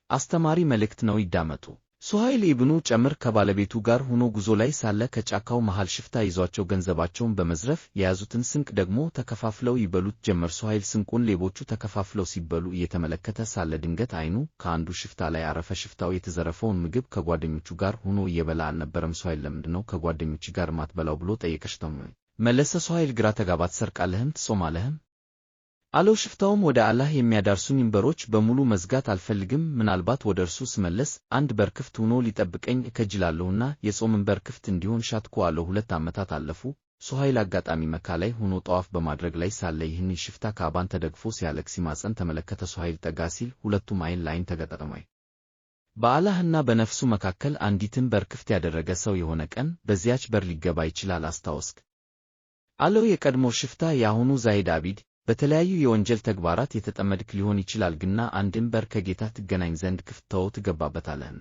አስተማሪ መልእክት ነው፣ ይዳመጡ። ሱሃይል ኢብኑ ጨምር ከባለቤቱ ጋር ሆኖ ጉዞ ላይ ሳለ ከጫካው መሃል ሽፍታ ይዟቸው ገንዘባቸውን በመዝረፍ የያዙትን ስንቅ ደግሞ ተከፋፍለው ይበሉት ጀመር። ሱሃይል ስንቁን ሌቦቹ ተከፋፍለው ሲበሉ እየተመለከተ ሳለ ድንገት አይኑ ከአንዱ ሽፍታ ላይ አረፈ። ሽፍታው የተዘረፈውን ምግብ ከጓደኞቹ ጋር ሆኖ እየበላ አልነበረም። ሱሃይል ለምንድነው ከጓደኞች ጋር ማትበላው ብሎ ጠየቀ። ሽፍታው መለሰ። ሱሃይል ግራ ተጋባ። ትሰርቃለህም ትጾማለህም አለው። ሽፍታውም ወደ አላህ የሚያዳርሱኝን በሮች በሙሉ መዝጋት አልፈልግም፣ ምናልባት ወደ እርሱ ስመለስ አንድ በር ክፍት ሆኖ ሊጠብቀኝ እከጅላለሁና የጾምን በር ክፍት እንዲሆን ሻትኩ አለው። 2 ዓመታት አለፉ። ሱሃይል አጋጣሚ መካ ላይ ሆኖ ጠዋፍ በማድረግ ላይ ሳለ ይህን ሽፍታ ካዕባን ተደግፎ ሲያለቅስ ሲማጸን ተመለከተ። ሱሃይል ጠጋ ሲል ሁለቱም አይን ለአይን ተገጣጠሙ። በአላህና በነፍሱ መካከል አንዲትን በር ክፍት ያደረገ ሰው የሆነ ቀን በዚያች በር ሊገባ ይችላል። አስታወስክ አለው። የቀድሞ ሽፍታ የአሁኑ ዛሂድ አቢድ፣ በተለያዩ የወንጀል ተግባራት የተጠመድክ ሊሆን ይችላል፣ ግና አንድን በር ከጌታ ትገናኝ ዘንድ ክፍት ተወው፣ ትገባበታለህን።